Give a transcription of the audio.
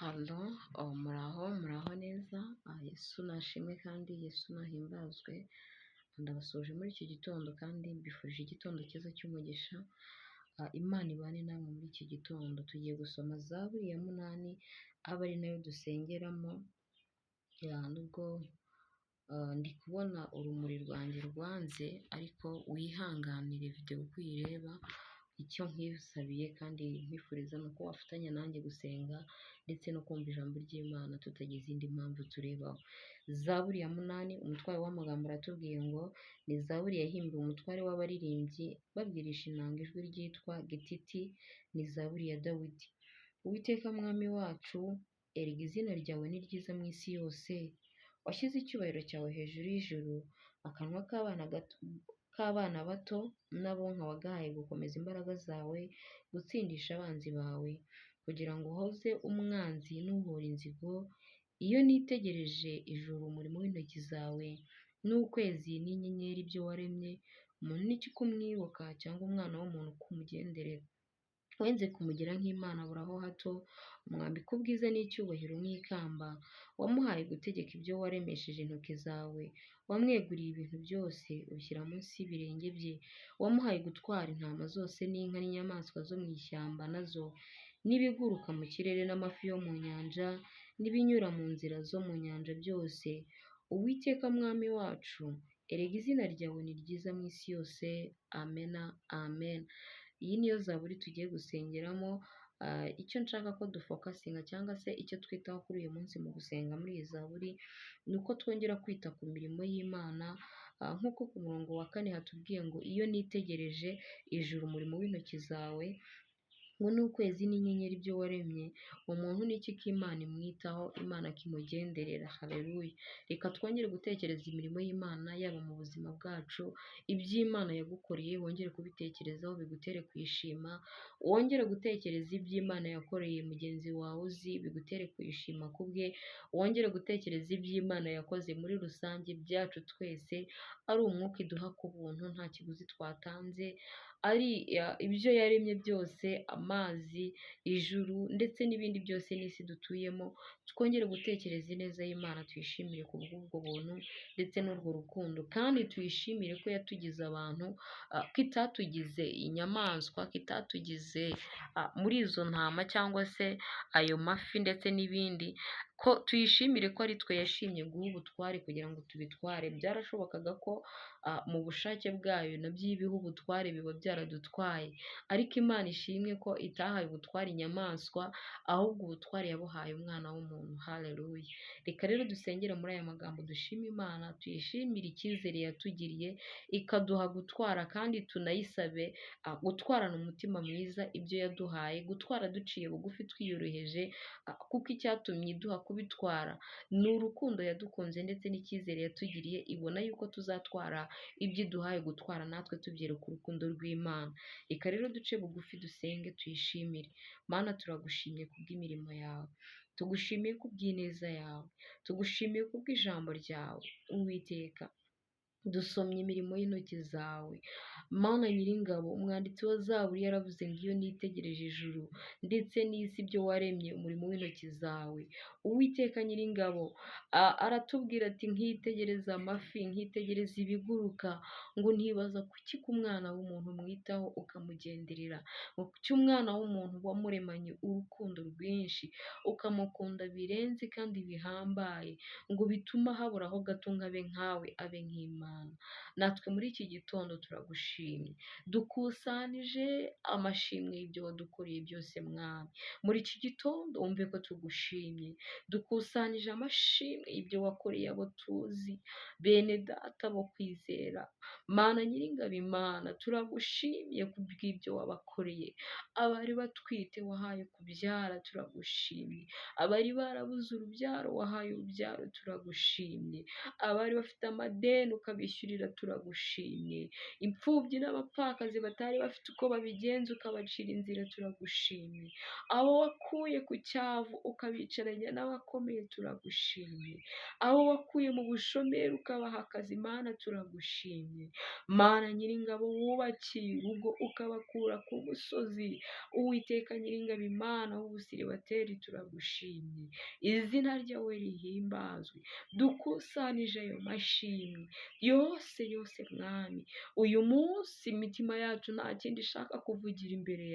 Hello, muraho muraho neza, Yesu nashimwe kandi Yesu nahimbazwe, ndabasuhuje muri iki gitondo kandi mbifurije igitondo cyiza cy'umugisha, Imana ibane namwe muri iki gitondo, tugiye gusoma Zaburi ya 8, abe ari nayo dusengeramo, nubwo ndi kubona urumuri rwanjye rwanze, ariko wihanganire video uko uyireba, icyo nkwisabiye kandi nkwifuriza ni uko wafatanya nanjye gusenga ndetse no kumva ijambo ry'Imana tutagize indi mpamvu turebaho. Zaburi ya 8, umutwaro w'amagambo aratubwiye ngo ni Zaburi yahimbiwe umutware w'abaririmbyi babwirisha inanga ijwi ryitwa Gititi, ni Zaburi ya Dawidi. Uwiteka mwami wacu, erega izina ryawe ni ryiza mu isi yose, washyize icyubahiro cyawe hejuru y'ijuru, akanwa k'abana bato n'abonka wagahaye gukomeza imbaraga zawe, gutsindisha abanzi bawe, kugira ngo uhoze umwanzi n'uhora inzigo. Iyo nitegereje ijuru umurimo w'intoki zawe, n'ukwezi n'inyenyeri ibyo waremye, umuntu ni iki kumwibuka cyangwa umwana w'umuntu kumugenderera? Wenze kumugira nk'Imana aburaho hato, umwambika ubwiza n'icyubahiro nk'ikamba, wamuhaye gutegeka ibyo waremesheje intoki zawe, wamweguriye ibintu byose ubishyira munsi y'ibirenge bye, wamuhaye gutwara intama zose n'inka n'inyamaswa zo mu ishyamba nazo, n'ibiguruka mu kirere n'amafi yo mu nyanja, n'ibinyura mu nzira zo mu nyanja byose. Uwiteka mwami wacu, erega izina ryawe ni ryiza mu isi yose, amena, amen. Iyi niyo Zaburi tugiye gusengeramo. Icyo nshaka ko dufokasinga cyangwa se icyo twitaho kuri uyu munsi mu gusenga muri iyi Zaburi, ni uko twongera kwita ku mirimo y'Imana, nk'uko ku murongo wa 4 hatubwiye ngo iyo nitegereje ijuru umurimo w'intoki zawe, ngo n'ukwezi n'inyenyeri ibyo waremye, umuntu ni iki ko Imana imwitaho, Imana ikimugenderera. Haleluya. Reka twongere gutekereza imirimo y'Imana yaba mu buzima bwacu, iby'Imana yagukoreye wongere kubitekerezaho bigutere kuyishima, wongere gutekereza iby'Imana yakoreye mugenzi wawe uzi bigutere kuyishima ku bwe, wongere gutekereza iby'Imana yakoze muri rusange byacu twese, ari umwuka iduha ku buntu nta kiguzi twatanze, ari ibyo yaremye byose, amazi, ijuru ndetse n'ibindi byose n'isi dutuyemo, twongere gutekereza ineza y'Imana tuyishimire ku bw'ubwo buntu ndetse n'urwo rukundo, kandi tuyishimire ko yatugize abantu, ko itatugize inyamaswa, ko itatugize muri izo ntama cyangwa se ayo mafi ndetse n'ibindi, ko tuyishimire ko ari twe yashimye guha ubutware kugira ngo tubitware. Byarashobokaga ko mu bushake bwayo nabyo iyo ibiha ubutware biba byaradutwaye, ariko Imana ishimwe ko itahaye ubutware inyamaswa, ahubwo ubutware yabuhaye umwana w'umuntu. Haleluya. Reka rero dusengere muri aya magambo, dushime Imana, tuyishimire icyizere yatugiriye, ikaduha gutwara, kandi tunayisabe gutwarana umutima mwiza ibyo yaduhaye, gutwara duciye bugufi twiyoroheje, kuko icyatumye iduha kubitwara ni urukundo yadukunze ndetse n'icyizere yatugiriye, ibona yuko tuzatwara ibyo iduhaye gutwara natwe tubyereka urukundo rw'Imana. Reka rero duce bugufi dusenge tuyishimire. Mana, turagushimye kubw'imirimo yawe, tugushimiye kubw'ineza yawe, tugushimiye kubw'ijambo ryawe. Uwiteka, dusomye imirimo y'intoki zawe. Mana Nyiringabo, umwanditsi wa Zaburi yaravuze ngo iyo nitegereje ijuru ndetse n'isi ibyo waremye, umurimo w'intoki zawe. Uwiteka Nyiringabo aratubwira ati nkitegereza amafi, nkitegereza ibiguruka, ngo ntibaza kuki ku mwana w'umuntu umwitaho ukamugenderera, ngo kuki umwana w'umuntu wamuremanye urukundo rwinshi, ukamukunda birenze kandi bihambaye, ngo bituma haburaho gato ngo abe nkawe, abe nk'Imana. Natwe muri iki gitondo turagushimye, dukusanije amashimwe y'ibyo wadukoreye byose mwami. Muri iki gitondo wumve ko tugushimye, dukusanije amashimwe y'ibyo wakoreye abo tuzi, bene data bo kwizera. Mana Nyiringabo Imana, turagushimiye kubw'ibyo wabakoreye, abari batwite wahaye kubyara turagushimye, abari barabuze urubyaro wahaye urubyaro turagushimye, abari bafite amadeni ukabishyura ukabishyurira, turagushimye. Imfubyi n'abapfakazi batari bafite uko babigenza ukabacira inzira, turagushimye. Abo wakuye ku cyavu ukabicaranya n'abakomeye, turagushimye. Abo wakuye mu bushomeri ukabaha akazi, Mana turagushimye. Mana Nyiringabo, wubakiye urugo ukabakura ku musozi, Uwiteka Nyiringabo, Imana w'ubusiribateri, turagushimye. Izina ryawe rihimbazwe. Dukusanije ayo mashimwe yose yose, Mwami. Uyu munsi imitima yacu nta kindi ishaka kuvugira imbere yawe.